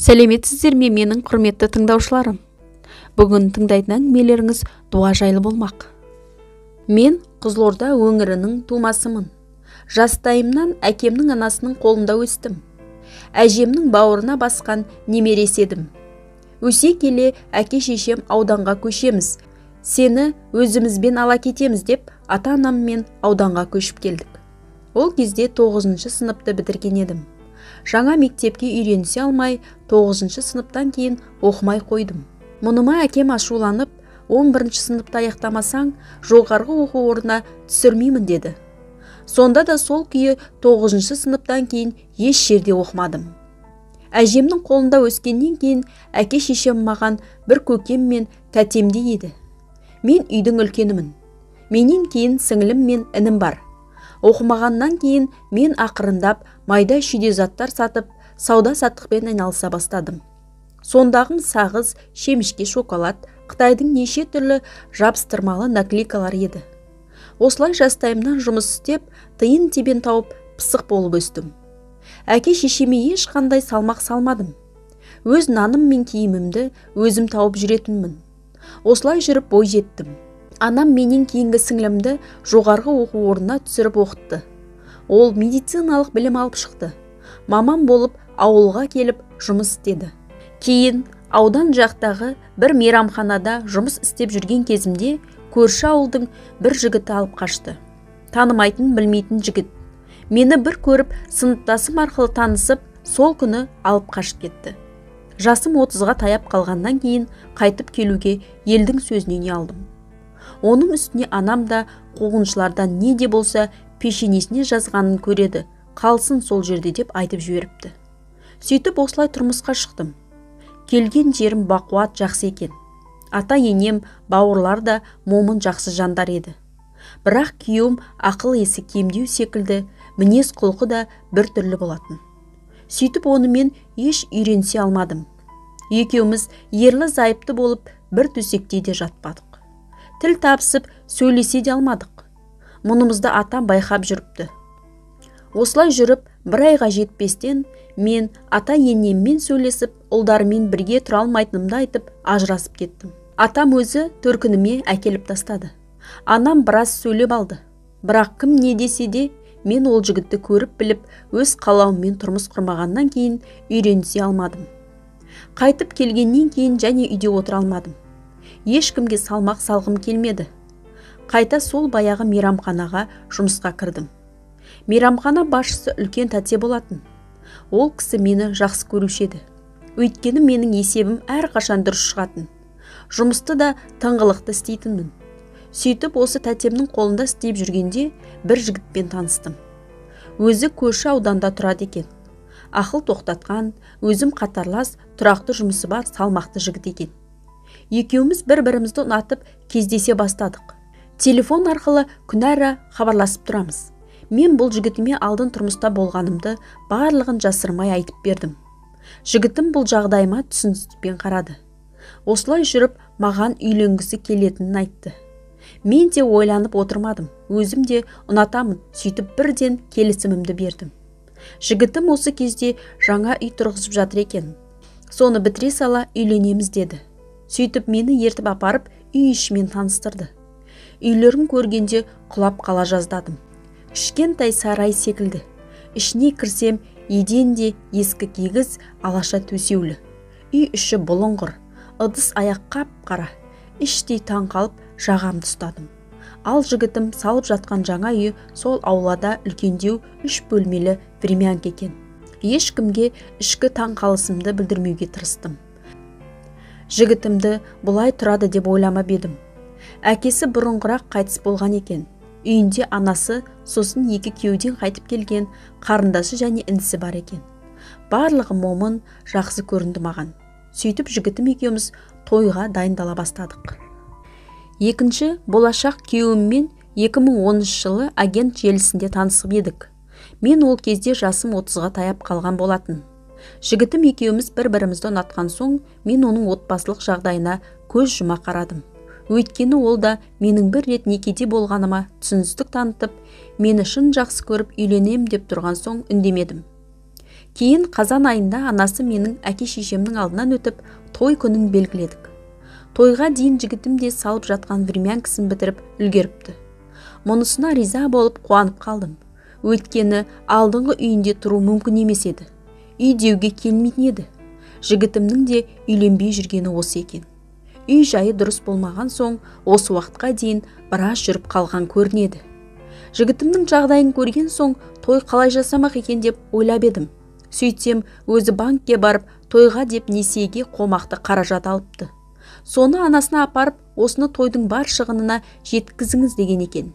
Сәлеметсіздер ме, менің құрметті тыңдаушыларым? Бүгін тыңдайтын әңгімелеріңіз дуа жайлы болмақ. Мен Қызылорда өңірінің тумасымын. Жастайымнан әкемнің анасының қолында өстім. Әжемнің бауырына басқан немересі едім. Өсе келе әке шешем ауданға көшеміз, сені өзімізбен ала кетеміз деп ата-анаммен ауданға көшіп келдік. Ол кезде 9-шы сыныпты бітірген едім. Жаңа мектепке үйренісе алмай, 9-шы сыныптан кейін оқымай қойдым. Мұныма әкем ашуланып, 11-ші сыныпты аяқтамасаң, жоғарғы оқу орнына түсірмеймін деді. Сонда да сол күйі 9-шы сыныптан кейін еш жерде оқымадым. Әжемнің қолында өскеннен кейін әке шешем маған бір көкем мен тәтемдей еді. Мен үйдің үлкенімін. Менен кейін сіңілім мен інім бар. Оқымағаннан кейін мен ақырындап майда шүйде заттар сатып, сауда-саттықпен айналыса бастадым. Сондағым сағыз, шемішке шоколад, Қытайдың неше түрлі жабыстырмалы наклейкалар еді. Осылай жастайымнан жұмыс істеп, тиын-тебен тауып, пысық болып өстім. Әке шешеме ешқандай салмақ салмадым. Өз наным мен киімімді өзім тауып жүретінмін. Осылай жүріп бой жеттім. Анам менен кейінгі сіңлімді жоғарғы оқу орнына түсіріп оқытты. Ол медициналық білім алып шықты. Мамам болып ауылға келіп жұмыс істеді. Кейін аудан жақтағы бір мейрамханада жұмыс істеп жүрген кезімде көрші ауылдың бір жігіті алып қашты. Танымайтын, білмейтін жігіт. Мені бір көріп, сыныптасым арқылы танысып, сол күні алып қашып кетті. Жасым 30-ға таяп қалғаннан кейін қайтып келуге елдің сөзінен ұялдым. Оның үстіне анам да қуғыншылардан не де болса пешенесіне жазғанын көреді, қалсын сол жерде деп айтып жіберіпті. Сөйтіп осылай тұрмысқа шықтым. Келген жерім бақуат жақсы екен. Ата енем, бауырлар да момын жақсы жандар еді. Бірақ күйеуім ақыл есі кемдеу секілді, мінез құлқы да бір түрлі болатын. Сөйтіп онымен еш үйренісе алмадым. Екеуміз ерлі зайыпты болып бір төсекте де жатпадық. Тіл табысып сөйлесе де алмадық. Мұнымызды атам байқап жүріпті. Осылай жүріп, бір айға жетпестен мен ата енеммен сөйлесіп, ұлдарымен бірге тұра алмайтынымды айтып, ажырасып кеттім. Атам өзі төркініме әкеліп тастады. Анам біраз сөйлеп алды. Бірақ кім не десе де, мен ол жігітті көріп біліп, өз қалауыммен тұрмыс құрмағаннан кейін үйренісе алмадым. Қайтып келгеннен кейін және үйде отыра алмадым. Ешкімге салмақ салғым келмеді. Қайта сол баяғы мейрамханаға жұмысқа кірдім. Мейрамхана басшысы үлкен тәте болатын. Ол кісі мені жақсы көруші еді. Өйткені менің есебім әрқашан дұрыс шығатын. Жұмысты да тыңғылықты істейтінмін. Сөйтіп осы тәтемнің қолында істеп жүргенде бір жігітпен таныстым. Өзі көрші ауданда тұрады екен. Ақыл тоқтатқан, өзім қатарлас, тұрақты жұмысы бар салмақты жігіт екен. Екеуміз бір-бірімізді ұнатып кездесе бастадық. Телефон арқылы күнара хабарласып тұрамыз. Мен бұл жігітіме алдын тұрмыста болғанымды барлығын жасырмай айтып бердім. Жігітім бұл жағдайыма түсіністікпен қарады. Осылай жүріп маған үйленгісі келетінін айтты. Мен де ойланып отырмадым, өзім де ұнатамын, сөйтіп бірден келісімімді бердім. Жігітім осы кезде жаңа үй тұрғызып жатыр екен. Соны бітіре сала үйленеміз деді. Сөйтіп мені ертіп апарып үй ішімен таныстырды. Үйлерін көргенде құлап қала жаздадым. Кішкентай сарай секілді. Ішіне кірсем, еденде ескі кигіз, алаша төсеулі. Үй іші бұлыңғыр, ыдыс аяқ қап-қара. Іштей таң қалып, жағамды ұстадым. Ал жігітім салып жатқан жаңа үйі сол аулада үлкендеу 3 бөлмелі времянка екен. Ешкімге ішкі таң қалысымды білдірмеуге тырыстым. Жігітімді бұлай тұрады деп ойламап едім. Әкесі бұрынғырақ қайтыс болған екен. Үйінде анасы, сосын екі күйеуден қайтып келген қарындасы және інісі бар екен. Барлығы момын, жақсы көрінді маған. Сөйтіп жігітім екеуміз тойға дайындала бастадық. Екінші болашақ күйеуіммен 2010 жылы агент желісінде танысып едік. Мен ол кезде жасым 30-ға таяп қалған болатын. Жігітім екеуміз бір-бірімізді ұнатқан соң, мен оның отбасылық жағдайына көз жұма қарадым. Өйткені ол да менің бір рет некеде болғаныма түсіністік танытып, мені шын жақсы көріп үйленем деп тұрған соң үндемедім. Кейін қазан айында анасы менің әке-шешемнің алдынан өтіп, той күнін белгіледік. Тойға дейін жігітім де салып жатқан времянкасын бітіріп үлгеріпті. Мұнысына риза болып қуанып қалдым. Өйткені алдыңғы үйінде тұру мүмкін емес еді. Үй деуге келмейтін еді. Жігітімнің де үйленбей жүргені осы екен. Үй жайы дұрыс болмаған соң осы уақытқа дейін біраз жүріп қалған көрінеді. Жігітімнің жағдайын көрген соң той қалай жасамақ екен деп ойлап едім. Сөйтсем, өзі банкке барып тойға деп несиеге қомақты қаражат алыпты. Соны анасына апарып, осыны тойдың бар шығынына жеткізіңіз деген екен.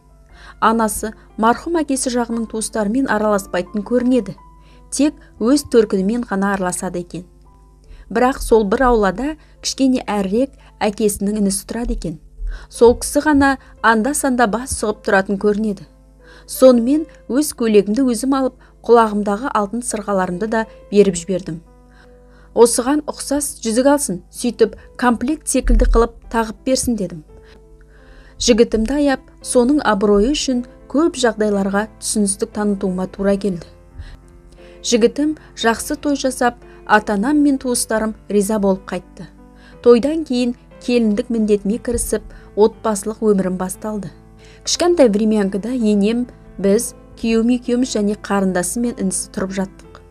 Анасы марқұм әкесі жағының туыстарымен араласпайтын көрінеді. Тек өз төркінімен ғана араласады екен. Бірақ сол бір аулада кішкене әрірек әкесінің інісі тұрады екен. Сол кісі ғана анда-санда бас сұғып тұратын көрінеді. Сонымен өз көйлегімді өзім алып, құлағымдағы алтын сырғаларымды да беріп жібердім. Осыған ұқсас жүзік алсын, сөйтіп комплект секілді қылып тағып берсін дедім. Жігітімді аяп, соның абыройы үшін көп жағдайларға түсіністік танытуыма тура келді. Жігітім жақсы той жасап, ата-анам мен туыстарым риза болып қайтты. Тойдан кейін келіндік міндетіме кірісіп, отбасылық өмірім басталды. Кішкентай времянкада енем, біз, күйеуім екеуміз және қарындасы мен інісі тұрып жаттық.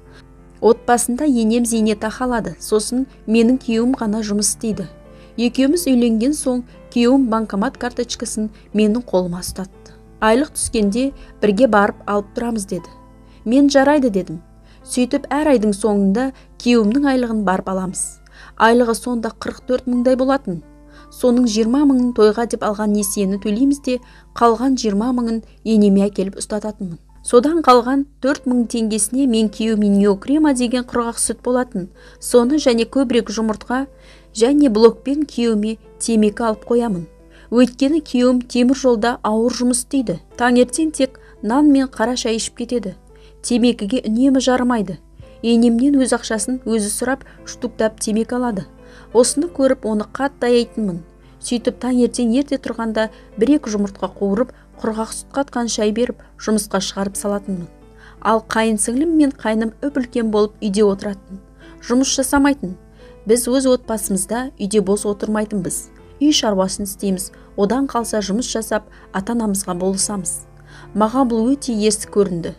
Отбасында енем зейнетақы алады, сосын менің күйеуім ғана жұмыс істейді. Екеуміз үйленген соң күйеуім банкомат карточкасын менің қолыма ұстатты. Айлық түскенде бірге барып алып тұрамыз деді. Мен жарайды дедім. Сөйтіп әр айдың соңында күйеуімнің айлығын барып аламыз. Айлығы сонда 44 мыңдай болатын. Соның 20 мыңын тойға деп алған несиені төлейміз де, қалған 20 мыңын енеме әкеліп ұстататынмын. Содан қалған 4 мың теңгесіне мен күйеуіме неокрема деген құрғақ сүт болатын. Соны және көбірек жұмыртқа және блокпен күйеуіме темекі алып қоямын. Өйткені күйеуім темір жолда ауыр жұмыс істейді. Таңертең тек нан мен қара шай ішіп кетеді. Темекіге үнемі жарымайды. Енемнен өз ақшасын өзі сұрап, штуктап темекі алады. Осыны көріп, оны қатты аяйтынмын. Сөйтіп таңертең ерте тұрғанда бір-екі жұмыртқа қуырып, құрғақ сүт қатқан шай беріп, жұмысқа шығарып салатынмын. Ал қайын сіңлім мен қайным үп-үлкен болып үйде отыратын. Жұмыс жасамайтын. Біз өз отбасымызда үйде бос отырмайтынбыз. Үй шаруасын істейміз, одан қалса жұмыс жасап, ата-анамызға болысамыз. Маған бұл өте ерсі көрінді.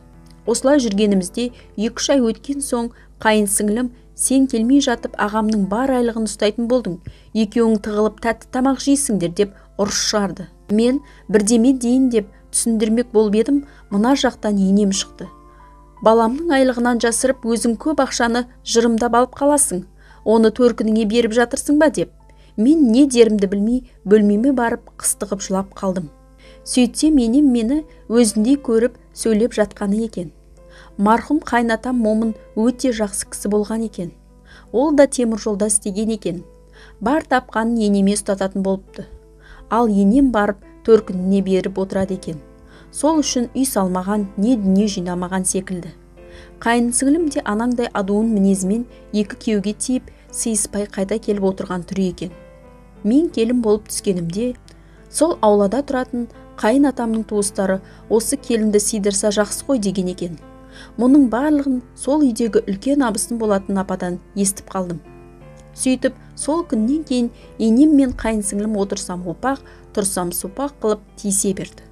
Осылай жүргенімізде 2-3 ай өткен соң қайын сіңлім, сен келмей жатып ағамның бар айлығын ұстайтын болдың, екеуің тығылып тәтті тамақ жейсіңдер деп ұрыс шығарды. Мен бірдеме дейін деп түсіндірмек болып едім, мына жақтан енем шықты. Баламның айлығынан жасырып, өзің көп ақшаны жырымдап алып қаласың, оны төркініңе беріп жатырсың ба деп. Мен не дерімді білмей, бөлмеме барып қыстығып жылап қалдым. Сөйтсем енем мені өзіндей көріп сөйлеп жатқаны екен. Марқұм қайнатам Момын өте жақсы кісі болған екен. Ол да темір жолда істеген екен. Бар тапқанын енеме ұстататын болыпты. Ал енем барып төркініне беріп отырады екен. Сол үшін үй салмаған, не дүние жинамаған секілді. Қайын сіңлім де анаңдай адуын мінезімен екі күйеуге тиіп, сыйыспай қайта келіп отырған түрі екен. Мен келін болып түскенімде, сол аулада тұратын қайын атамның туыстары осы келінді сыйдырса жақсы ғой деген екен. Мұның барлығын сол үйдегі үлкен абысын болатын ападан естіп қалдым. Сөйтіп, сол күннен кейін енем мен қайын сіңлім отырсам опақ, тұрсам сопақ қылып тиісе берді.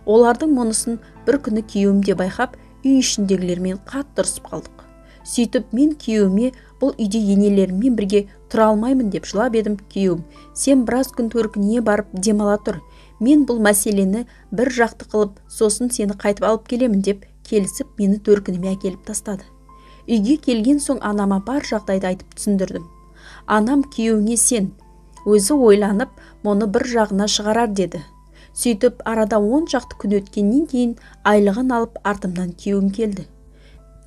Олардың мұнысын бір күні күйеуім де байқап, үй ішіндегілермен қатты ұрысып қалдық. Сөйтіп, мен күйеуіме бұл үйде енелеріммен бірге тұра алмаймын деп жылап едім. Күйеуім, сен біраз күн төркініне барып демала тұр. Мен бұл мәселені бір жақты қылып, сосын сені қайтып алып келемін деп келісіп, мені төркініме әкеліп тастады. Үйге келген соң анама бар жағдайды айтып түсіндірдім. Анам күйеуіңе сен, өзі ойланып, мұны бір жағына шығарар деді. Сөйтіп, арада 10 шақты күн өткеннен кейін айлығын алып артымнан күйеуім келді.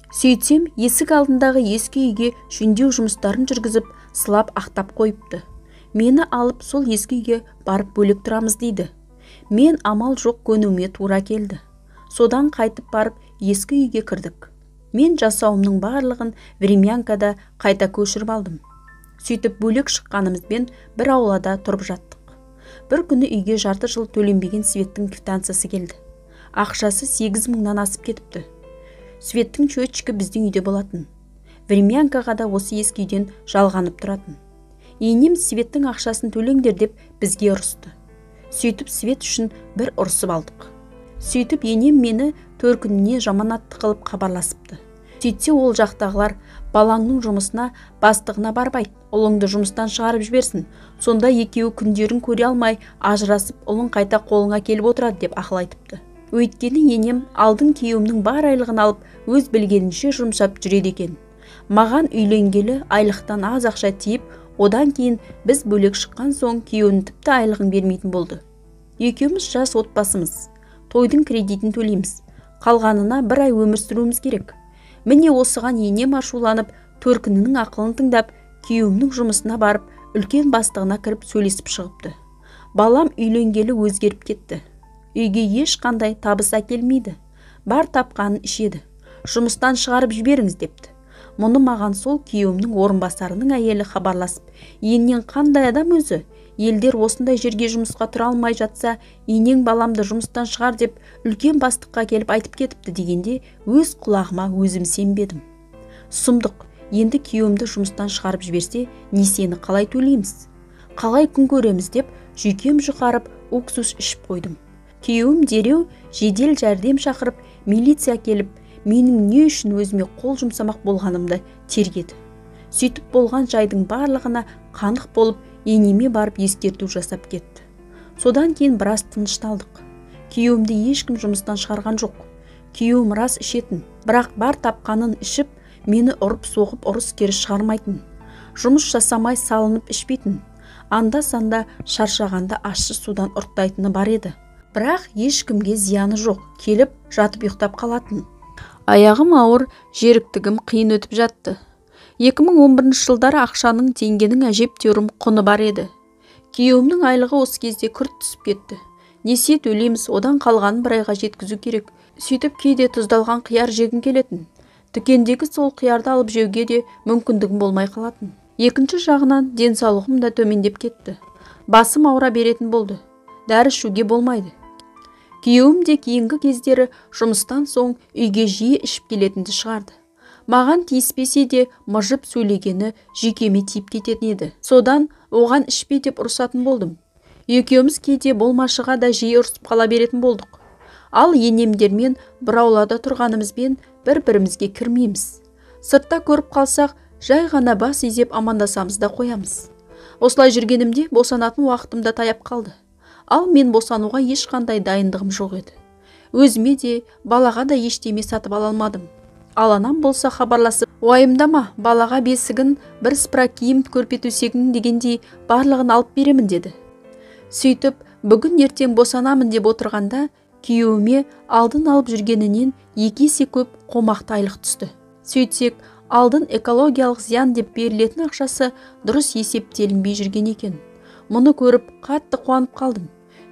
Сөйтсем, есік алдындағы ескі үйге жөндеу жұмыстарын жүргізіп, сылап ақтап қойыпты. Мені алып сол ескі үйге барып бөлек тұрамыз дейді. Мен амал жоқ көнуіме тура келді. Содан қайтып барып ескі үйге кірдік. Мен жасауымның барлығын времянкада қайта көшіріп алдым. Сөйтіп бөлек шыққанымызбен бір аулада тұрып жаттық. Бір күні үйге жарты жыл төленбеген светтің квитанциясы келді. Ақшасы 8 мыңнан асып кетіпті. Светтің счетчигі біздің үйде болатын. Времянкаға да осы ескі үйден жалғанып тұратын. Енем светтің ақшасын төлеңдер деп бізге ұрысты. Сөйтіп свет үшін бір ұрысып алдық. Сөйтіп енем мені төркініне жаманатты қылып хабарласыпты. Сөйтсе ол жақтағылар балаңның жұмысына бастығына барып айт, ұлыңды жұмыстан шығарып жіберсін. Сонда екеуі күндерін көре алмай ажырасып, ұлың қайта қолыңа келіп отырады деп ақыл айтыпты. Өйткені енем алдын күйеуімнің бар айлығын алып, өз білгенінше жұмсап жүреді екен. Маған үйленгелі айлықтан аз ақша тиіп, одан кейін біз бөлек шыққан соң күйеуінің тіпті айлығын бермейтін болды. Екеуміз жас отбасымыз. Тойдың кредитін төлейміз. Қалғанына бір ай өмір сүруіміз керек. Міне осыған енем ашуланып, төркінінің ақылын тыңдап, күйеуімнің жұмысына барып, үлкен бастығына кіріп сөйлесіп шығыпты. Балам үйленгелі өзгеріп кетті. Үйге ешқандай табыс әкелмейді. Бар тапқанын ішеді. Жұмыстан шығарып жіберіңіз депті. Мұны маған сол күйеуімнің орынбасарының әйелі хабарласып, енең қандай адам өзі? Елдер осындай жерге жұмысқа тұра алмай жатса, енең баламды жұмыстан шығар деп үлкен бастыққа келіп айтып кетіпті дегенде өз құлағыма өзім сенбедім. Сұмдық, енді күйеуімді жұмыстан шығарып жіберсе, несиені қалай төлейміз? Қалай күн көреміз деп жүйкем жұқарып уксус ішіп қойдым. Күйеуім дереу жедел жәрдем шақырып, милиция келіп, менің не үшін өзіме қол жұмсамақ болғанымды тергеді. Сөйтіп болған жайдың барлығына қанық болып, енеме барып ескерту жасап кетті. Содан кейін біраз тынышталдық. Күйеуімді ешкім жұмыстан шығарған жоқ. Күйеуім рас ішетін, бірақ бар тапқанын ішіп, мені ұрып-соғып ұрыс-керіс шығармайтын. Жұмыс жасамай салынып ішпейтін. Анда-санда шаршағанда ащы судан ұрттайтыны бар еді. Бірақ ешкімге зияны жоқ, келіп жатып ұйықтап қалатын. Аяғым ауыр, жеріктігім қиын өтіп жатты. 2011 жылдары ақшаның теңгенің әжептәуір құны бар еді. Күйеуімнің айлығы осы кезде күрт түсіп кетті. Несие төлейміз, одан қалғанын бір айға жеткізу керек. Сөйтіп кейде тұздалған қияр жегім келетін. Дүкендегі сол қиярды алып жеуге де мүмкіндігім болмай қалатын. Екінші жағынан денсаулығым да төмендеп кетті. Басым ауыра беретін болды. Дәрі ішуге болмайды. Күйеуім де кейінгі кездері жұмыстан соң үйге жиі ішіп келетінді шығарды. Маған тиіспесе де мыжып сөйлегені жүйкеме тиіп кететін еді. Содан оған ішпе деп ұрысатын болдым. Екеуміз кейде болмашыға да жиі ұрысып қала беретін болдық. Ал енемдермен бір аулада тұрғанымызбен бір-бірімізге кірмейміз. Сыртта көріп қалсақ, жай ғана бас изеп амандасамыз да қоямыз. Осылай жүргенімде босанатын уақытым да таяп қалды. Ал мен босануға ешқандай дайындығым жоқ еді. Өзіме де, балаға да ештеме сатып ала алмадым. Ал анам болса хабарласып, уайымдама, балаға бесігін, бір сыпыра киім, көрпе төсегін дегендей барлығын алып беремін деді. Сөйтіп, бүгін ертең босанамын деп отырғанда, күйеуіме алдын алып жүргенінен 2 есе көп қомақты айлық түсті. Сөйтсек, алдын экологиялық зиян деп берілетін ақшасы дұрыс есептелінбей жүрген екен. Мұны көріп қатты қуанып қалдым.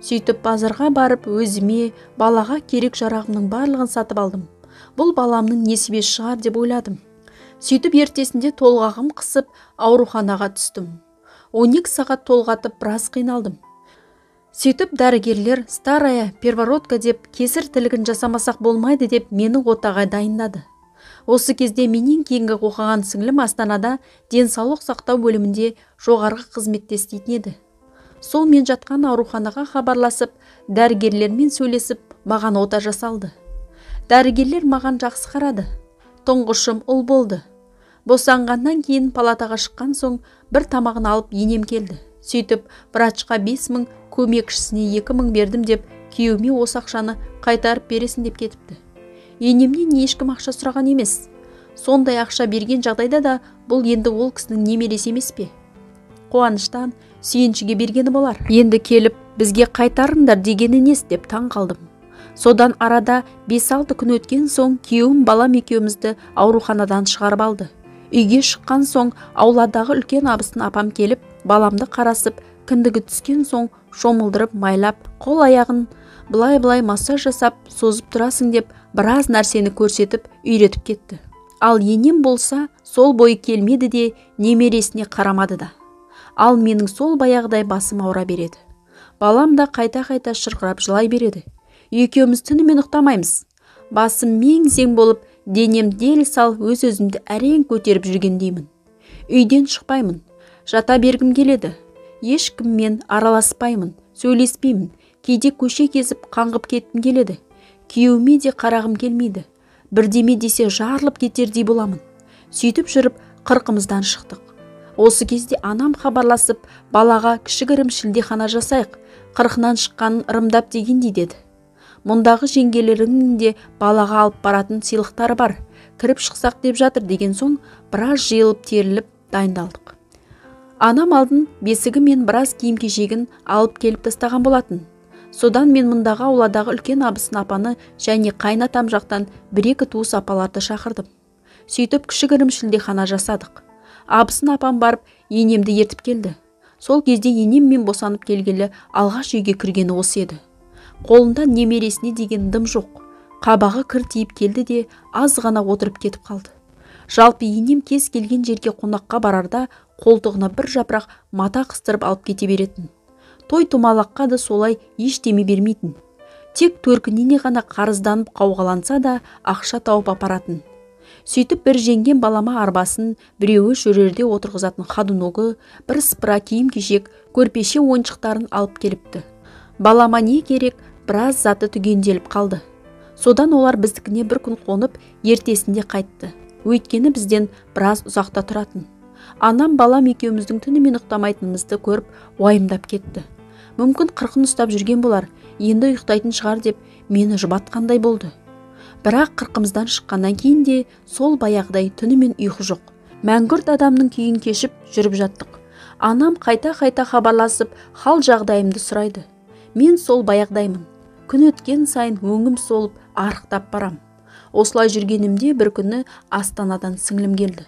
Сөйтіп базарға барып өзіме, балаға керек жарағымның барлығын сатып алдым. Бұл баламның несібесі шығар деп ойладым. Сөйтіп ертесінде толғағым қысып ауруханаға түстім. 12 сағат толғатып біраз қиналдым. Сөйтіп дәрігерлер старая первородка деп кесір тілігін жасамасақ болмайды деп мені отаға дайындады. Осы кезде менен кейінгі оқыған сіңлім Астанада денсаулық сақтау бөлімінде жоғарғы қызметте істейтін еді. Сол мен жатқан ауруханаға хабарласып, дәрігерлермен сөйлесіп, маған ота жасалды. Дәрігерлер маған жақсы қарады. Тұңғышым ұл болды. Босанғаннан кейін палатаға шыққан соң бір тамағын алып енем келді. Сөйтіп, врачқа 5000, көмекшісіне 2000 бердім деп, күйеуіме осы ақшаны қайтарып бересің деп кетіпті. Енемнен ешкім ақша сұраған емес. Сондай ақша берген жағдайда да бұл енді ол кісінің немересі емес пе? Қуаныштан сүйіншіге бергені болар. Енді келіп бізге қайтарыңдар дегені несі деп таң қалдым. Содан арада 5-6 күн өткен соң күйеуім балам екеумізді ауруханадан шығарып алды. Үйге шыққан соң ауладағы үлкен абысын апам келіп, баламды қарасып, кіндігі түскен соң шомылдырып майлап, қол аяғын былай-былай массаж жасап, созып тұрасың деп біраз нәрсені көрсетіп, үйретіп кетті. Ал енем болса, сол бойы келмеді де, немересіне қарамады да. Ал менің сол баяғыдай басым ауыра береді. Балам да қайта-қайта шырқырап жылай береді. Екеуміз түнімен ұйықтамаймыз. Басым мең-зең болып, Денем дел сал, өз-өзімді әрең көтеріп жүргендеймін. Үйден шықпаймын, жата бергім келеді. Ешкіммен араласпаймын, сөйлеспеймін. Кейде көше кезіп қаңғып кеткім келеді. Күйеуіме де қарағым келмейді. Бірдеме десе жарылып кетердей боламын. Сөйтіп жүріп 40-ымыздан шықтық. Осы кезде анам хабарласып, балаға кішігірім шілдехана жасайық, 40-ынан шыққанын ырымдап дегендей деді. Мұндағы жеңгелерінің де балаға алып баратын сыйлықтары бар, кіріп шықсақ деп жатыр деген соң, біраз жиылып теріліп дайындалдық. Анам алдын бесігі мен біраз киім-кешегін алып келіп тастаған болатын. Содан мен мұндағы ауладағы үлкен абысын апаны және қайын атам жақтан бір-екі туыс апаларды шақырдым. Сөйтіп кішігірім шілдехана жасадық. Абысын апам барып енемді ертіп келді. Сол кезде енем мен босанып келгелі алғаш үйге кіргені осы еді. Қолында немересіне деген дым жоқ. Қабағы кір тиіп келді де аз ғана отырып кетіп қалды. Жалпы енем кез келген жерге қонаққа барарда қолтығына бір жапырақ мата қыстырып алып кете беретін. Той томалаққа да солай ештеме бермейтін. Тек төркініне ғана қарызданып қауғаланса да ақша тауып апаратын. Сөйтіп бір жеңген балама арбасын, біреуі жүрерде отырғызатын ходуногы, бір сыпыра киім-кешек, көрпеше ойыншықтарын алып келіпті. Балама не керек, біраз заты түгенделіп қалды. Содан олар біздікіне бір күн қонып, ертесінде қайтты. Өйткені бізден біраз ұзақта тұратын. Анам балам екеуміздің түнімен ұйықтамайтынымызды көріп, уайымдап кетті. Мүмкін 40-ын ұстап жүрген болар, енді ұйықтайтын шығар деп мені жұбатқандай болды. Бірақ 40-ымыздан шыққаннан кейін де сол баяғыдай түнімен ұйқы жоқ. Мәңгүрт адамның күйін кешіп жүріп жаттық. Анам қайта-қайта хабарласып, хал жағдайымды сұрайды. Мен сол баяғыдаймын. Күн өткен сайын өңім солып, арықтап барам. Осылай жүргенімде бір күні Астанадан сіңлім келді.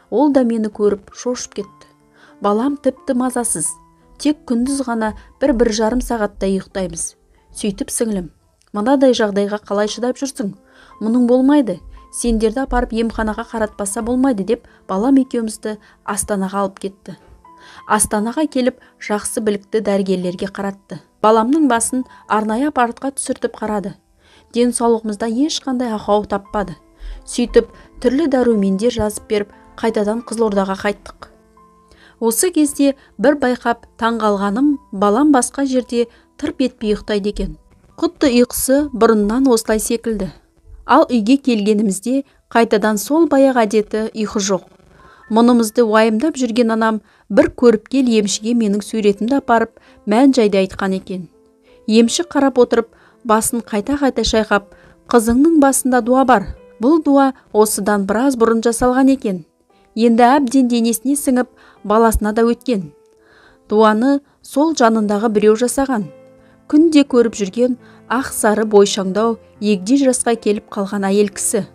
Ол да мені көріп шошып кетті. Балам тіпті мазасыз. Тек күндіз ғана 1-1,5 сағаттай ұйықтаймыз. Сөйтіп сіңлім, мынадай жағдайға қалай шыдап жүрсің? Мұның болмайды. Сендерді апарып емханаға қаратпаса болмайды деп балам екеумізді Астанаға алып кетті. Астанаға келіп жақсы білікті дәрігерлерге қаратты. Баламның басын арнайы аппаратқа түсіртіп қарады. Денсаулығымызда ешқандай ақау таппады. Сөйтіп түрлі дәрумендер жазып беріп, қайтадан Қызылордаға қайттық. Осы кезде бір байқап таңғалғаным, балам басқа жерде тырп етпей ұйықтайды екен. Құтты ұйқысы бұрыннан осылай секілді. Ал үйге келгенімізде қайтадан сол баяғы әдеті ұйқы жоқ. Мұнымызды уайымдап жүрген анам бір көріпкел емшіге менің суретімді апарып, мән-жайды айтқан екен. Емші қарап отырып, басын қайта-қайта шайқап, қызыңның басында дуа бар. Бұл дуа осыдан біраз бұрын жасалған екен. Енді әбден денесіне сіңіп, баласына да өткен. Дуаны сол жанындағы біреу жасаған. Күнде көріп жүрген ақ сары бойшаңдау егде жасқа келіп қалған әйел кісі.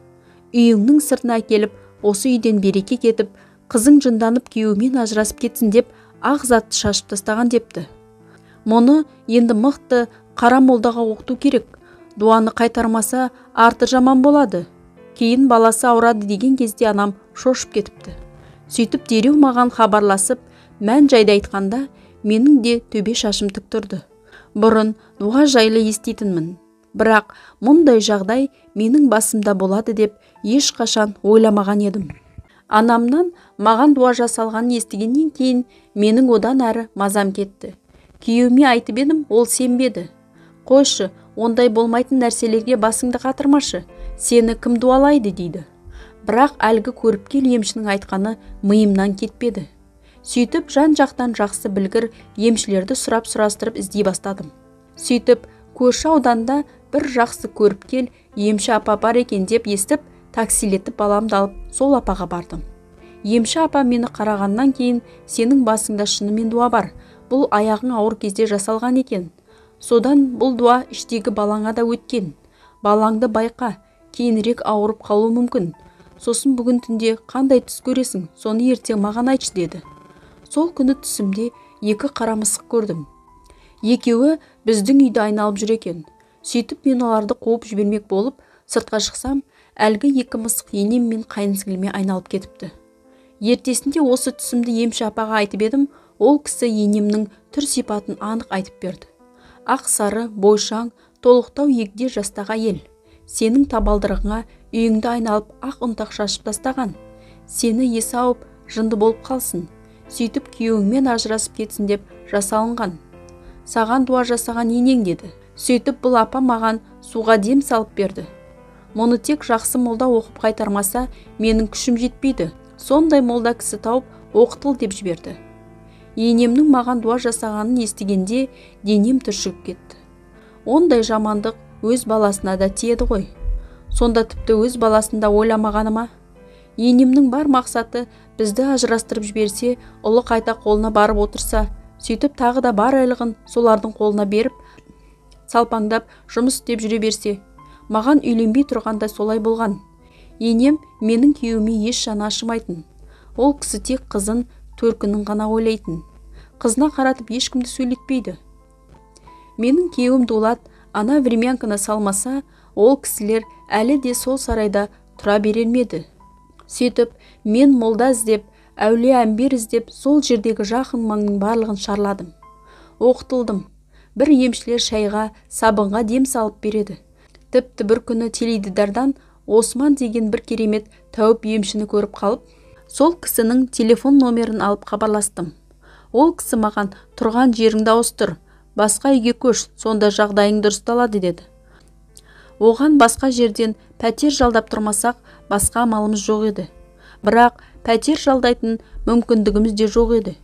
Үйіңнің сыртына әкеліп, осы үйден береке кетіп, қызың жынданып күйеуімен ажырасып кетсін деп ақ затты шашып тастаған депті. Мұны енді мықты қара молдаға оқыту керек. Дуаны қайтармаса арты жаман болады. Кейін баласы ауырады деген кезде анам шошып кетіпті. Сөйтіп дереу маған хабарласып, мән жайды айтқанда, менің де төбе шашым тік тұрды. Бұрын дуа жайлы еститінмін. Бірақ мұндай жағдай менің басымда болады деп ешқашан ойламаған едім. Анамнан маған дуа жасалғанын естігеннен кейін менің одан әрі мазам кетті. Күйеуіме айтып едім, ол сенбеді. Қойшы, ондай болмайтын нәрселерге басыңды қатырмашы, сені кім дуалайды дейді. Бірақ әлгі көріпкел емшінің айтқаны миымнан кетпеді. Сөйтіп жан-жақтан жақсы білгір емшілерді сұрап сұрастырып іздей бастадым. Сөйтіп көрші ауданда бір жақсы көріпкел емші апа бар екен деп естіп, таксилетіп баламды алып сол апаға бардым. Емші апа мені қарағаннан кейін, сенің басыңда шынымен дуа бар, бұл аяғың ауыр кезде жасалған екен. Содан бұл дуа іштегі балаңа да өткен. Балаңды байқа, кейінірек ауырып қалуы мүмкін. Сосын бүгін түнде қандай түс көресің, соны ертең маған айтшы деді. Сол күні түсімде екі қара мысық көрдім. Екеуі біздің үйді айналып жүр екен. Сөйтіп мен оларды қуып жібермек болып, сыртқа шықсам, әлгі екі мысық енем мен қайын сіңліме айналып кетіпті. Ертесінде осы түсімді емші апаға айтып едім, ол кісі енемнің түр сипатын анық айтып берді. Ақ сары, бойшаң, толықтау егде жастағы әйел. Сенің табалдырығыңа үйіңді айналып ақ ұнтақ шашып тастаған. Сені есі ауып, жынды болып қалсын. Сөйтіп күйеуіңмен ажырасып кетсін деп жасалынған. Саған дуа жасаған енең деді. Сөйтіп бұл апа маған суға дем салып берді. Мұны тек жақсы молда оқып қайтармаса, менің күшім жетпейді. Сондай молда кісі тауып оқытыл деп жіберді. Енемнің маған дуа жасағанын естігенде денем түршігіп кетті. Ондай жамандық өз баласына да тиеді ғой. Сонда тіпті өз баласын да ойламағаны ма? Енемнің бар мақсаты бізді ажырастырып жіберсе, ұлы қайта қолына барып отырса, сөйтіп тағы да бар айлығын солардың қолына беріп, салпаңдап жұмыс істеп жүре берсе. Маған үйленбей тұрғанда солай болған. Енем менің күйеуіме еш жаны ашымайтын. Ол кісі тек қызын, төркінін ғана ойлайтын. Қызына қаратып ешкімді сөйлетпейді. Менің күйеуім Дулат ана времянканы салмаса, ол кісілер әлі де сол сарайда тұра берер ме еді? Сөйтіп, мен молда іздеп, әулие әмбер іздеп, сол жердегі жақын маңның барлығын шарладым. Оқытылдым. Бір емшілер шайға, сабынға дем салып береді. Тіпті бір күні теледидардан Осман деген бір керемет тәуіп емшіні көріп қалып, сол кісінің телефон номерін алып хабарластым. Ол кісі маған тұрған жеріңді ауыстыр, басқа үйге көш, сонда жағдайың дұрысталады деді. Оған басқа жерден пәтер жалдап тұрмасақ, басқа амалымыз жоқ еді. Бірақ пәтер жалдайтын мүмкіндігіміз де жоқ еді.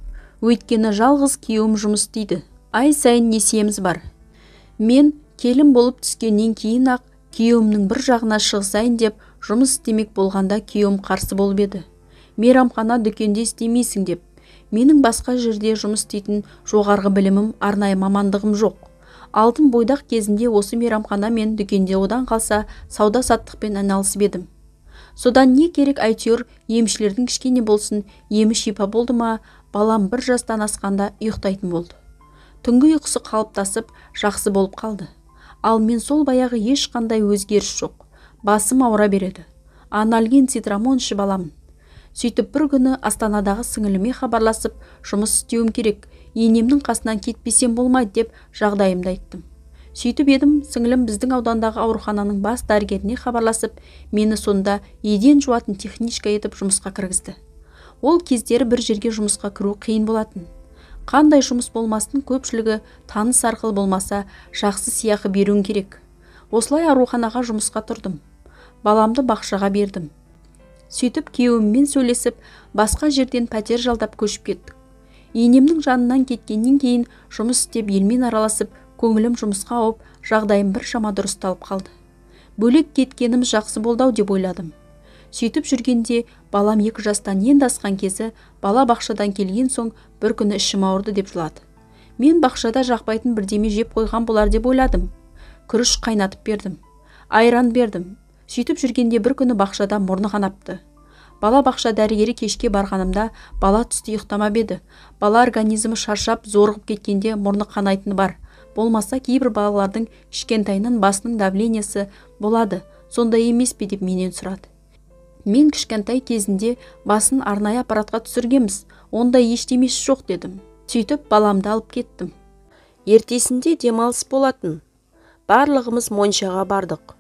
Өйткені жалғыз күйеуім жұмыс істейді. Ай сайын несиеміз бар. Мен келін болып түскеннен кейін ақ күйеуімнің бір жағына шығысайын деп жұмыс істемек болғанда күйеуім қарсы болып еді. Мейрамхана дүкенде істемейсің деп. Менің басқа жерде жұмыс істейтін жоғарғы білімім, арнайы мамандығым жоқ. Алтын бойдақ кезінде осы мейрамхана мен дүкенде одан қалса сауда-саттықпен айналысып едім. Содан не керек, әйтеуір емшілердің кішкене болсын емі шипа болды ма, балам бір жастан асқанда ұйықтайтын болды. Түнгі ұйқысы қалыптасып, жақсы болып қалды. Ал мен сол баяғы ешқандай өзгеріс жоқ. Басым ауыра береді. Анальгин, цитрамон ішіп аламын. Сөйтіп бір күні Астанадағы сіңіліме хабарласып, жұмыс істеуім керек, енемнің қасынан кетпесем болмайды деп жағдайымды айттым. Сөйтіп едім, сіңілім біздің аудандағы аурухананың бас дәрігеріне хабарласып, мені сонда еден жуатын техничка етіп жұмысқа кіргізді. Ол кездері бір жерге жұмысқа кіру қиын болатын. Қандай жұмыс болмасын, көпшілігі таныс арқылы болмаса, жақсы сыйақы беруің керек. Осылай ауруханаға жұмысқа тұрдым. Баламды бақшаға бердім. Сөйтіп күйеуіммен сөйлесіп, басқа жерден пәтер жалдап көшіп кеттік. Енемнің жанынан кеткеннен кейін жұмыс істеп елмен араласып, көңілім жұмысқа ауып, жағдайым біршама дұрысталып қалды. Бөлек кеткенім жақсы болды-ау деп ойладым. Сөйтіп жүргенде балам 2 жастан енді асқан кезі, бала бақшадан келген соң бір күні ішім ауырды деп жылады. Мен бақшада жақпайтын бірдеме жеп қойған болар деп ойладым. Күріш қайнатып бердім, айран бердім. Сөйтіп жүргенде бір күні бақшада мұрны қанапты. Бала бақша дәрігері кешке барғанымда бала түсте ұйықтамап еді. Бала организмі шаршап, зорығып кеткенде мұрны қанайтыны бар. Болмаса кейбір балалардың кішкентайынан басының давлениесі болады, сондай емес пе деп менен сұрады. Мен кішкентай кезінде басын арнайы аппаратқа түсіргенбіз, ондай ештемесі жоқ дедім. Сөйтіп баламды алып кеттім. Ертесінде демалыс болатын. Барлығымыз моншаға бардық.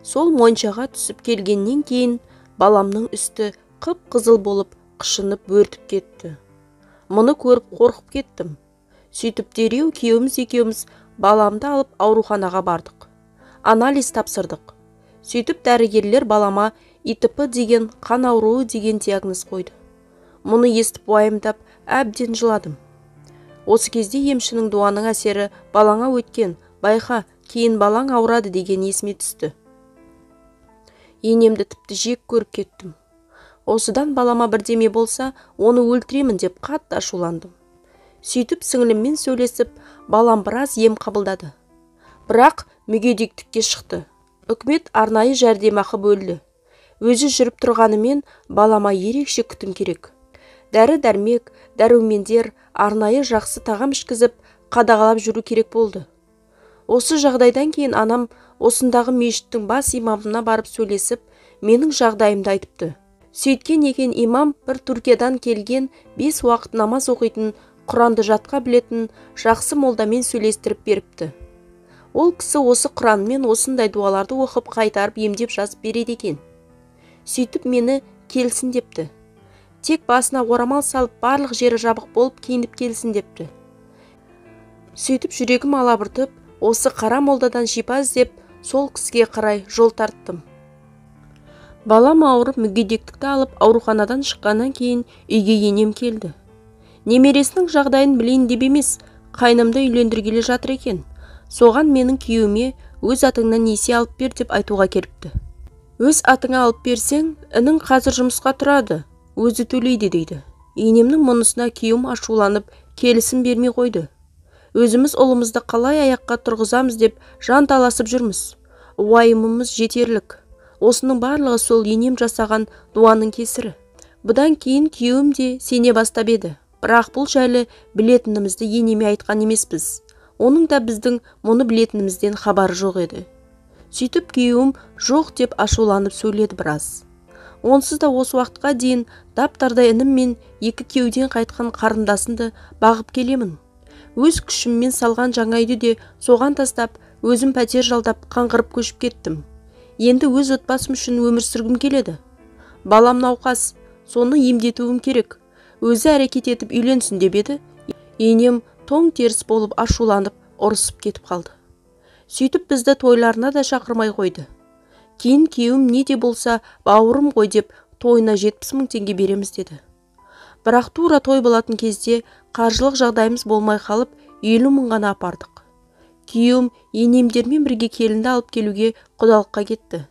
Сол моншаға түсіп келгеннен кейін баламның үсті қып-қызыл болып қышынып бөртіп кетті. Мұны көріп қорқып кеттім. Сөйтіп дереу күйеуіміз екеуміз баламды алып ауруханаға бардық. Анализ тапсырдық. Сөйтіп дәрігерлер балама ИТП деген қан ауруы деген диагноз қойды. Мұны естіп уайымдап әбден жыладым. Осы кезде емшінің дуаның әсері балаңа өткен, байқа, кейін балаң ауырады деген есіме түсті. Енемді тіпті жек көріп кеттім. Осыдан балама бірдеме болса, оны өлтіремін деп қатты ашуландым. Сөйтіп сіңіліммен сөйлесіп, балам біраз ем қабылдады. Бірақ мүгедектікке шықты. Үкімет арнайы жәрдемақы бөлді. Өзі жүріп тұрғанымен балама ерекше күтім керек. Дәрі-дәрмек, дәрумендер, арнайы жақсы тағам ішкізіп, қадағалап жүру керек болды. Осы жағдайдан кейін анам осындағы мешіттің бас имамына барып сөйлесіп, менің жағдайымды айтыпты. Сөйткен екен имам бір Түркиядан келген 5 уақыт намаз оқитын, Құранды жатқа білетін жақсы молдамен сөйлестіріп беріпті. Ол кісі осы Құранмен осындай дуаларды оқып қайтарып емдеп жазып береді екен. Сөйтіп мені келсін депті. Тек басына орамал салып барлық жері жабық болып киініп келсін депті. Сөйтіп жүрегім алабұртып, осы қара молдадан шипа іздеп, сол кісіге қарай жол тарттым. Балам ауырып мүгедектікті алып ауруханадан шыққаннан кейін үйге енем келді. Немересінің жағдайын білейін деп емес, қайнымды үйлендіргелі жатыр екен. Соған менің күйеуіме өз атыңнан несие алып бер деп айтуға келіпті. Өз атыңа алып берсең, інің қазір жұмысқа тұрады, өзі төлейді дейді. Енемнің мұнысына күйеуім ашуланып, келісім бермей қойды. Өзіміз ұлымызды қалай аяққа тұрғызамыз деп жан таласып жүрміз. Уайымымыз жетерлік. Осының барлығы сол енем жасаған дуаның кесірі. Бұдан кейін күйеуім де сене бастап еді. Бірақ бұл жайлы білетінімізді енеме айтқан емеспіз. Оның да біздің мұны білетінімізден хабары жоқ еді. Сөйтіп күйеуім жоқ деп ашуланып сөйледі біраз. Онсыз да осы уақытқа дейін даптардай інім мен екі күйеуден қайтқан қарындасымды бағып келемін. Өз күшіммен салған жаңа үйді де соған тастап, өзім пәтер жалдап қаңғырып көшіп кеттім. Енді өз отбасым үшін өмір сүргім келеді. Балам науқас, соны емдетуім керек. Өзі әрекет етіп үйленсін деп еді. Енем тоң теріс болып ашуланып, ұрысып кетіп қалды. Сөйтіп бізді тойларына да шақырмай қойды. Кейін күйеуім не де болса бауырым ғой деп тойына 70 мың теңге береміз деді. Бірақ тура той болатын кезде қаржылық жағдайымыз болмай қалып, 50 мың ғана апардық. Күйеуім енемдермен бірге келінді алып келуге құдалыққа кетті.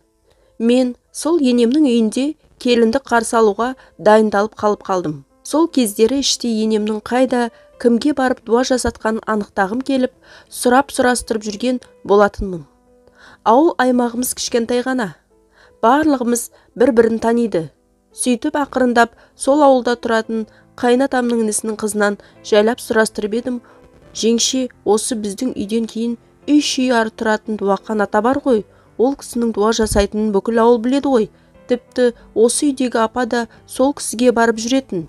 Мен сол енемнің үйінде келінді қарсы алуға дайындалып қалып қалдым. Сол кездері іште енемнің қайда, кімге барып дуа жасатқанын анықтағым келіп, сұрап сұрастырып жүрген болатынмын. Ауыл аймағымыз кішкентай ғана. Барлығымыз бір-бірін таниды. Сөйтіп ақырындап сол ауылда тұратын қайынатамның інісінің қызынан жайлап сұрастырып едім, жеңше, осы біздің үйден кейін үш үй ары тұратын дуақан ата бар ғой, ол кісінің дуа жасайтынын бүкіл ауыл біледі ғой. Тіпті осы үйдегі апа да сол кісіге барып жүретін.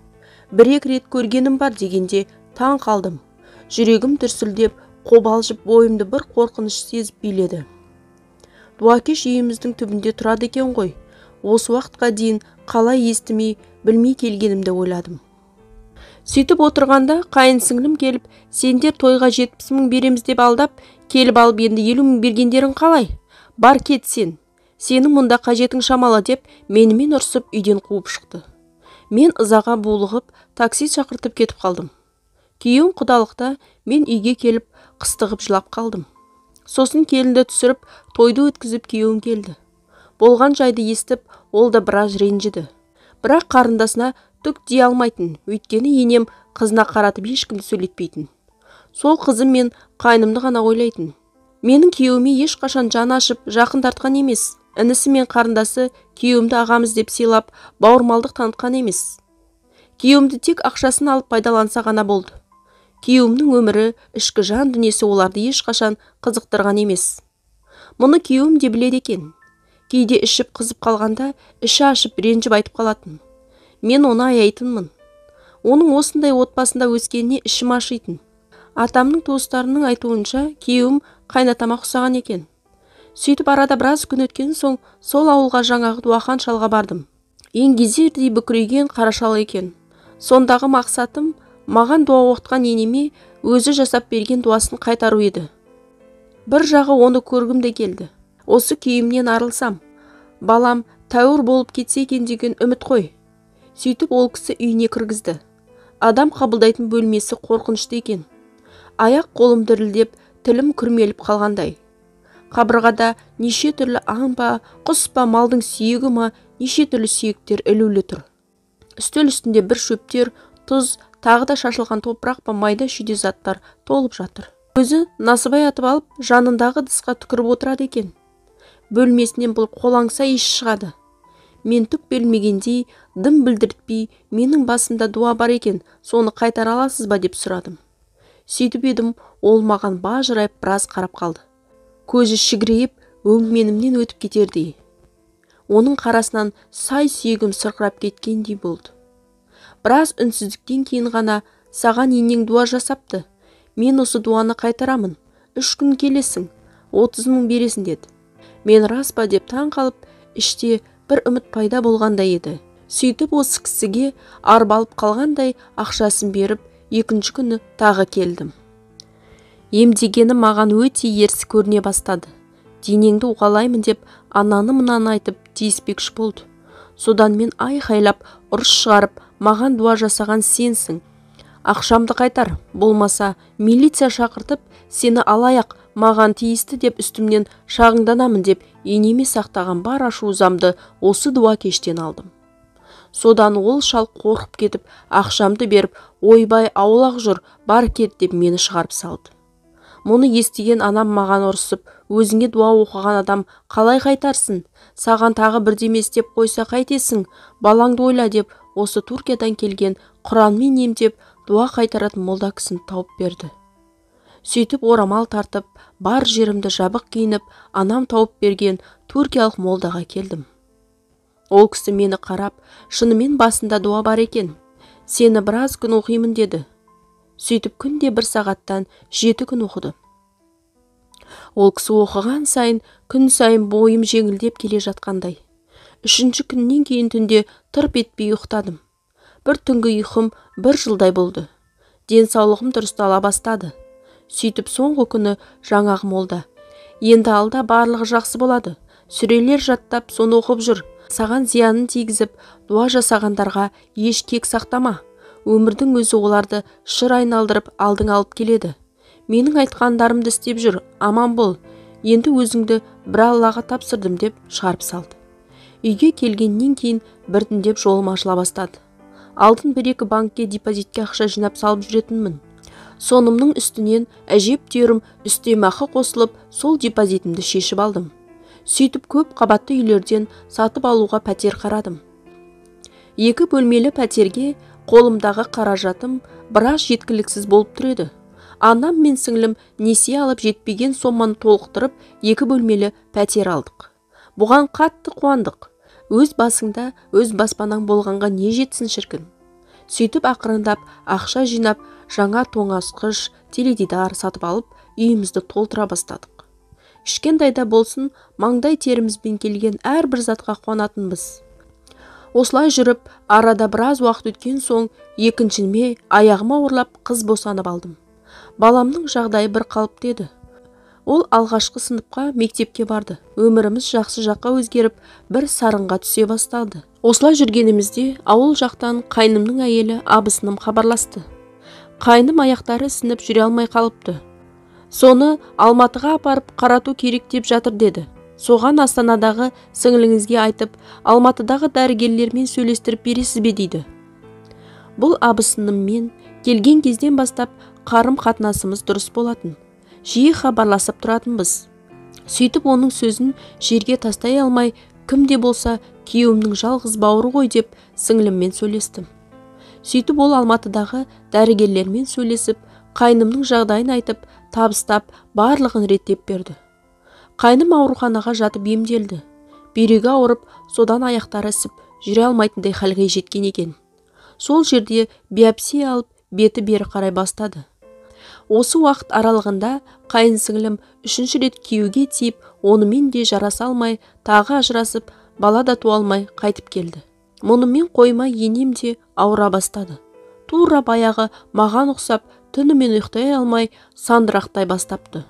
Бір-екі рет көргенім бар дегенде таң қалдым. Жүрегім дүрсілдеп, қобалжып бойымды бір қорқыныш сезіп биледі. Дуакеш үйіміздің түбінде тұрады екен ғой. Осы уақытқа дейін қалай естімей, білмей келгенімді ойладым. Сөйтіп отырғанда қайын сіңлім келіп, сендер тойға 70 мың береміз деп алдап, келіп алып енді 50 мың бергендерің қалай? Бар кет сен. Сенің мұнда қажетің шамалы деп менімен ұрсып үйден қуып шықты. Мен ызаға булығып, такси шақыртып кетіп қалдым. Күйеуім құдалықта, мен үйге келіп қыстығып жылап қалдым. Сосын келінді түсіріп, тойды өткізіп күйеуім келді. Болған жайды естіп, ол да біраз ренжіді. Бірақ қарындасына түк дей алмайтын, өйткені енем қызына қаратып ешкімді сөйлетпейтін. Сол қызым мен қайнымды ғана ойлайтын. Менің күйеуіме ешқашан жаны ашып, жақын тартқан емес. Інісі мен қарындасы күйеуімді ағамыз деп сыйлап, бауырмалдық танытқан емес. Күйеуімді тек ақшасын алып пайдаланса ғана болды. Күйеуімнің өмірі, ішкі жан дүниесі оларды ешқашан қызықтырған емес. Мұны күйеуім де біледі екен. Кейде ішіп қызып қалғанда, іші ашып ренжіп айтып қалатын. Мен оны аяйтынмын. Оның осындай отбасында өскеніне ішім ашитын. Атамның туыстарының айтуынша, күйеуім қайнатама ұқсаған екен. Сөйтіп арада біраз күн өткен соң, сол ауылға жаңағы дуахан шалға бардым. Еңгезердей бүкірейген қара шал екен. Сондағы мақсатым, маған дуа оқытқан енеме өзі жасап берген дуасын қайтару еді. Бір жағы оны көргім де келді. Осы күйімнен арылсам, балам тәуір болып кетсе екен деген үміт қой. Сөйтіп ол кісі үйіне кіргізді. Адам қабылдайтын бөлмесі қорқынышты екен. Аяқ қолым дірілдеп, тілім күрмеліп қалғандай. Қабырғада неше түрлі аң ба, құс па, малдың сүйегі ма, неше түрлі сүйектер ілулі тұр. Үстел үстінде бір шөптер, тұз, тағы да шашылған топырақ па, майда шүйде заттар толып жатыр. Өзі насыбай атып алып, жанындағы ыдысқа түкіріп отырады екен. Бөлмесінен бұл қолаңса иіс шығады. Мен түк бермегендей, дым білдіртпей, менің басымда дуа бар екен, соны қайтара аласыз ба деп сұрадым. Сөйтіп едім, ол маған бажырайып біраз қарап қалды. Көзі шігірейіп, өңменімнен өтіп кетердей. Оның қарасынан сай сүйегім сырқырап кеткендей болды. Біраз үнсіздіктен кейін ғана, саған енең дуа жасапты. Мен осы дуаны қайтарамын. 3 күн келесің. 30 мың бересің деді. Мен рас па деп таң қалып, іште бір үміт пайда болғандай еді. Сөйтіп осы кісіге арбалып қалғандай ақшасын беріп, екінші күні тағы келдім. Емдегені маған өте ерсі көріне бастады. Денеңді уқалаймын деп ананы-мынаны айтып тиіспекші болды. Содан мен айқайлап, ұрыс шығарып, маған дуа жасаған сенсің. Ақшамды қайтар, болмаса милиция шақыртып, сені алаяқ, маған тиісті деп үстімнен шағыңданамын деп енеме сақтаған бар ашу-ызамды осы дуа кештен алдым. Содан ол шал қорқып кетіп, ақшамды беріп, ойбай аулақ жүр, бар кет деп мені шығарып салды. Мұны естіген анам маған ұрысып, өзіңе дуа оқыған адам қалай қайтарсын? Саған тағы бірдеме істеп қойса қайтесің? Балаңды ойла деп осы Түркиядан келген Құранмен емдеп, дуа қайтаратын молда кісіні тауып берді. Сөйтіп орамал тартып, бар жерімді жабық киініп, анам тауып берген түркиялық молдаға келдім. Ол кісі мені қарап, шынымен басында дуа бар екен. Сені біраз күн оқимын деді. Сөйтіп күнде бір сағаттан 7 күн оқыды. Ол кісі оқыған сайын, күн сайын бойым жеңілдеп келе жатқандай. 3-ші күннен кейін түнде тырп етпей ұйықтадым. Бір түнгі ұйқым бір жылдай болды. Денсаулығым дұрыстала бастады. Сөйтіп соңғы күні жаңағы молда, енді алда барлығы жақсы болады. Сүрелер жаттап, соны оқып жүр. Саған зиянын тигізіп, дуа жасағандарға еш кек сақтама. Өмірдің өзі оларды шыр айналдырып, алдың алып келеді. Менің айтқандарымды істеп жүр, аман бол. Енді өзіңді бір Аллаға тапсырдым деп шығарып салды. Үйге келгеннен кейін біртіндеп жолым ашыла бастады. Алдын бір-екі банкке депозитке ақша жинап салып жүретінмін. Сонымның үстінен әжептәуір үстемақы қосылып, сол депозитімді шешіп алдым. Сөйтіп көп қабатты үйлерден сатып алуға пәтер қарадым. 2 бөлмелі пәтерге қолымдағы қаражатым біраз жеткіліксіз болып тұр еді. Анам мен сіңлім несие алып жетпеген соманы толықтырып, 2 бөлмелі пәтер алдық. Бұған қатты қуандық. Өз басыңда, өз баспанаң болғанға не жетсін шіркін. Сөйтіп ақырындап ақша жинап, жаңа тоңазытқыш, теледидар сатып алып, үйімізді толтыра бастадық. Кішкентайда болсын, маңдай терімізбен келген әрбір затқа қуанатынбыз. Осылай жүріп, арада біраз уақыт өткен соң, екіншіме аяғыма ауырлап қыз босанып алдым. Баламның жағдайы бір қалыпты еді. Ол алғашқы сыныпқа мектепке барды. Өміріміз жақсы жаққа өзгеріп, бір сарынға түсе бастады. Осылай жүргенімізде ауыл жақтан қайнымның әйелі абысыным хабарласты. Қайным аяқтары ісініп жүре алмай қалыпты. Соны Алматыға апарып қарату керек деп жатыр деді. Соған Астанадағы сіңіліңізге айтып, Алматыдағы дәрігерлермен сөйлестіріп бересіз бе дейді. Бұл абысыныммен келген кезден бастап қарым-қатынасымыз дұрыс болатын. Жиі хабарласып тұратынбыз. Сөйтіп оның сөзін жерге тастай алмай, кім де болса күйеуімнің жалғыз бауыры ғой деп сіңліммен сөйлестім. Сөйтіп ол Алматыдағы дәрігерлермен сөйлесіп, қайнымның жағдайын айтып, табыстап, барлығын реттеп берді. Қайным ауруханаға жатып емделді. Бүйрегі ауырып, содан аяқтары ісіп, жүре алмайтындай халге жеткен екен. Сол жерде биопсия алып, беті бері қарай бастады. Осы уақыт аралығында қайын сіңлім 3-ші рет күйеуге тиіп, онымен де жараса алмай, тағы ажырасып, бала да туа алмай қайтып келді. Мұнымен қоймай енем де ауыра бастады. Тура баяғы маған ұқсап, түнімен ұйықтай алмай, сандырақтай бастапты.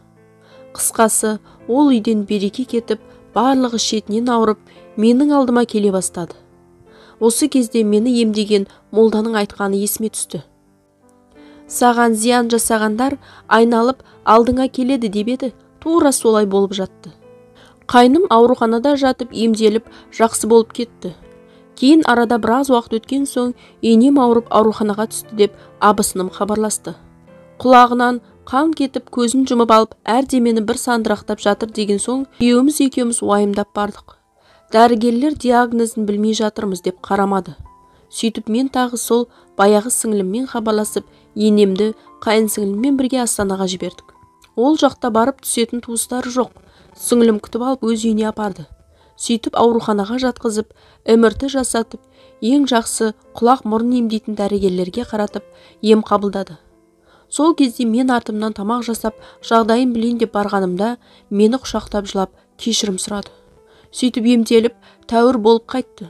Қысқасы, ол үйден береке кетіп, барлығы шетінен ауырып, менің алдыма келе бастады. Осы кезде мені емдеген молданың айтқаны есіме түсті. Саған зиян жасағандар айналып алдыңа келеді деп еді, тура солай болып жатты. Қайным ауруханада жатып емделіп, жақсы болып кетті. Кейін арада біраз уақыт өткен соң енем ауырып ауруханаға түсті деп абысыным хабарласты. Құлағынан қан кетіп, көзін жұмып алып, әрдемені бір сандырақтап жатыр деген соң, күйеуіміз екеуміз уайымдап бардық. Дәрігерлер диагнозын білмей жатырмыз деп қарамады. Сөйтіп мен тағы сол баяғы сіңліммен хабарласып, енемді қайын сіңліммен бірге Астанаға жібердік. Ол жақта барып түсетін туыстары жоқ. Сіңлім күтіп алып өз үйіне апарды. Сөйтіп ауруханаға жатқызып, МРТ жасатып, ең жақсы құлақ мұрын емдейтін дәрігерлерге қаратып, ем қабылдады. Сол кезде мен артымнан тамақ жасап, жағдайын білейін деп барғанымда, мені құшақтап жылап, кешірім сұрады. Сөйтіп емделіп, тәуір болып қайтты.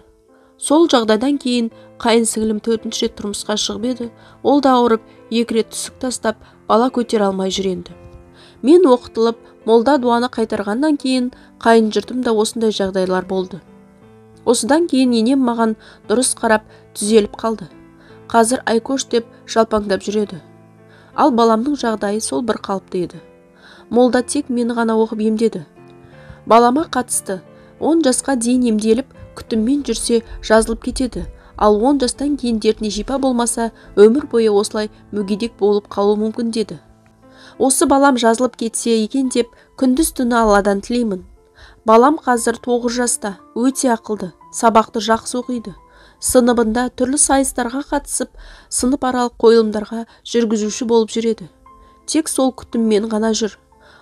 Сол жағдайдан кейін қайын сіңілім 4-ші рет тұрмысқа шығып еді, ол да ауырып, 2 рет түсік тастап, бала көтере алмай жүр енді. Мен оқытылып, молда дуаны қайтарғаннан кейін қайын жұртымда осындай жағдайлар болды. Осыдан кейін енем маған дұрыс қарап, түзеліп қалды. Қазір Айкош деп жалпаңдап жүреді. Ал баламның жағдайы сол бір қалыпты еді. Молда тек мені ғана оқып емдеді. Балама қатысты 10 жасқа дейін емделіп, күтіммен жүрсе жазылып кетеді. Ал 10 жастан кейін дертіне шипа болмаса, өмір бойы осылай мүгедек болып қалуы мүмкін деді. Осы балам жазылып кетсе екен деп күндіз түні Алладан тілеймін. Балам қазір 9 жаста, өте ақылды, сабақты жақсы оқиды. Сыныбында түрлі сайыстарға қатысып, сынып аралық қойылымдарға жүргізуші болып жүреді. Тек сол күтіммен ғана жүр.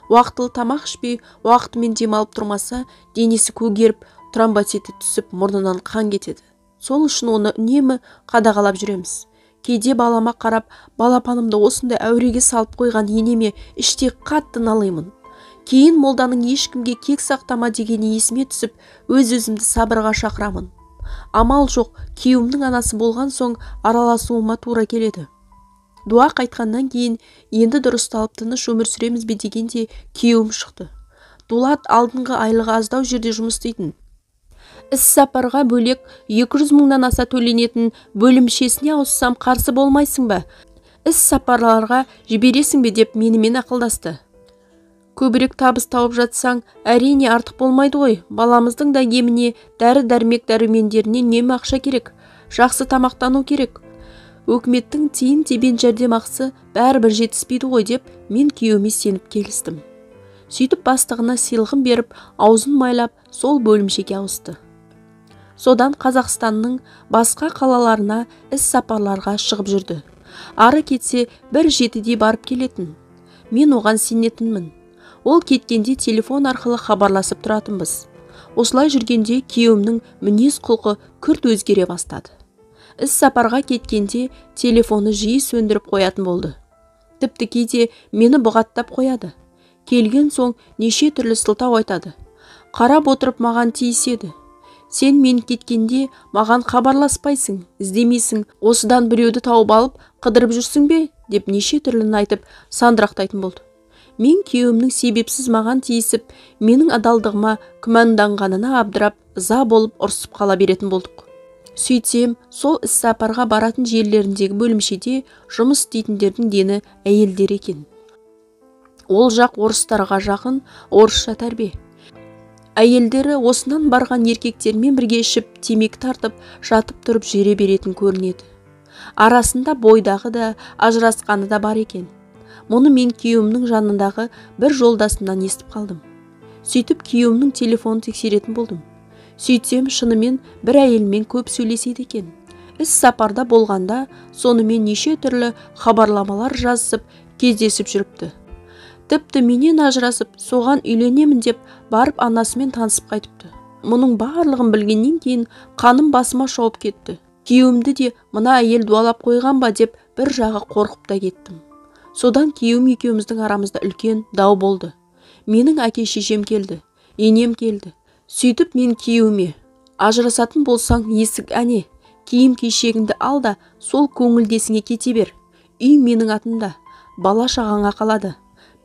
Уақытылы тамақ ішпей, уақытымен демалып тұрмаса, денесі көгеріп, тромбоциті түсіп, мұрнынан қан кетеді. Сол үшін оны үнемі қадағалап жүреміз. Кейде балама қарап, балапанымды осындай әуреге салып қойған енеме іштей қатты налимын. Кейін молданың ешкімге кек сақтама дегені есіме түсіп, өз-өзімді сабырға шақырамын. Амал жоқ, күйеуімнің анасы болған соң араласуыма тура келеді. Дуа қайтқаннан кейін енді дұрысталып тыныш өмір сүреміз бе дегенде күйеуім шықты. Дулат алдыңғы айлығы аздау жерде жұмыс істейтін. Іс сапарға бөлек 200 мыңнан аса төленетін бөлімшесіне ауыссам қарсы болмайсың ба? Іс сапарларға жібересің бе деп менімен ақылдасты. Көбірек табыс тауып жатсаң, әрине артық болмайды ғой. Баламыздың да еміне, дәрі-дәрмек дәрумендеріне үнемі ақша керек. Жақсы тамақтану керек. Өкіметтің тиын-тебен жәрдемақысы бәрібір жетіспейді ғой деп мен күйеуіме сеніп келістім. Сөйтіп бастығына сыйлығын беріп, аузын майлап, сол бөлімшеге ауысты. Содан Қазақстанның басқа қалаларына іс сапарларға шығып жүрді. Ары кетсе бір жетіде барып келетін. Мен оған сенетінмін. Ол кеткенде телефон арқылы хабарласып тұратынбыз. Осылай жүргенде күйеуімнің мінез құлқы күрт өзгере бастады. Іс сапарға кеткенде телефоны жиі сөндіріп қоятын болды. Тіпті кейде мені бұғаттап қояды. Келген соң неше түрлі сылтау айтады. Қарап отырып маған тиіседі. Сен мен кеткенде маған хабарласпайсың, іздемейсің, осыдан біреуді тауып алып қыдырып жүрсің бе деп неше түрліні айтып сандырақтайтын болды. Мен күйеуімнің себепсіз маған тиісіп, менің адалдығыма күмәнданғанына абдырап, ыза болып ұрсып қала беретін болдық. Сөйтсем, сол іс сапарға баратын жерлеріндегі бөлімшеде жұмыс істейтіндердің дені әйелдер екен. Ол жақ орыстарға жақын, орысша тәрбие. Әйелдері осынан барған еркектермен бірге ішіп, темекі тартып, жатып тұрып жүре беретін көрінеді. Арасында бойдағы да, ажырасқаны да бар екен. Мұны мен күйеуімнің жанындағы бір жолдасымнан естіп қалдым. Сөйтіп күйеуімнің телефонын тексеретін болдым. Сөйтсем, шынымен бір әйелмен көп сөйлеседі екен. Іс сапарда болғанда сонымен неше түрлі хабарламалар жазысып, кездесіп жүріпті. Тіпті менен ажырасып, соған үйленемін деп барып анасымен танысып қайтыпты. Мұның барлығын білгеннен кейін қаным басыма шауып кетті. Күйеуімді де мына әйел дуалап қойған ба деп бір жағы қорқып та кеттім. Содан күйеуім екеуміздің арамызда үлкен дау болды. Менің әке шешем келді, енем келді. Сөйтіп мен күйеуіме, ажырасатын болсаң есік әне, киім кешегіңді ал да сол көңілдесіңе кете бер. Үй менің атымда, бала шағаңа қалады.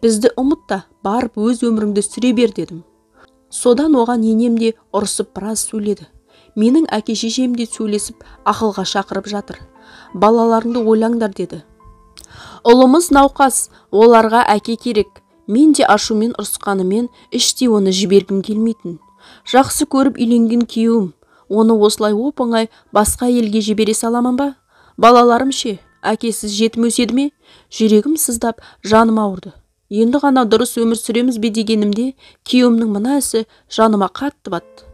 Бізді ұмыт та, барып өз өміріңді сүре бер дедім. Содан оған енем де ұрысып біраз сөйледі. Менің әке шешем де сөйлесіп ақылға шақырып жатыр. Балаларыңды ойлаңдар деді. Ұлымыз науқас, оларға әке керек. Мен де ашумен ұрысқанымен іштей оны жібергім келмейтін. Жақсы көріп үйленген күйеуім, оны осылай оп-оңай басқа елге жібере саламын ба? Балаларым ше, әкесіз жетім өседі ме? Жүрегім сыздап, жаным ауырды. Енді ғана дұрыс өмір сүреміз бе дегенімде, күйеуімнің мына ісі жаныма қатты батты.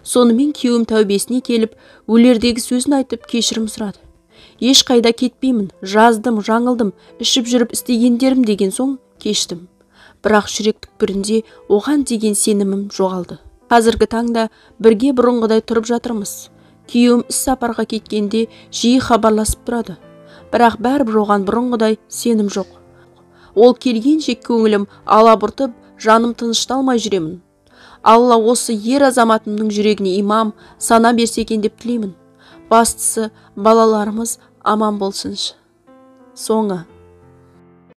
Сонымен күйеуім тәубесіне келіп, өлердегі сөзін айтып кешірім сұрады. Ешқайда кетпеймін, жаздым, жаңылдым, ішіп жүріп істегендерім деген соң кештім. Бірақ жүрек түкпірінде оған деген сенімім жоғалды. Қазіргі таңда бірге бұрынғыдай тұрып жатырмыз. Күйеуім іс сапарға кеткенде жиі хабарласып тұрады. Бірақ бәрібір оған бұрынғыдай сенім жоқ. Ол келгенше көңілім алабұртып, жаным тынышталмай жүремін. Алла осы ер азаматымның жүрегіне имам, сана берсе екен деп тілеймін. Бастысы, балаларымыз аман болсыншы. Соңы.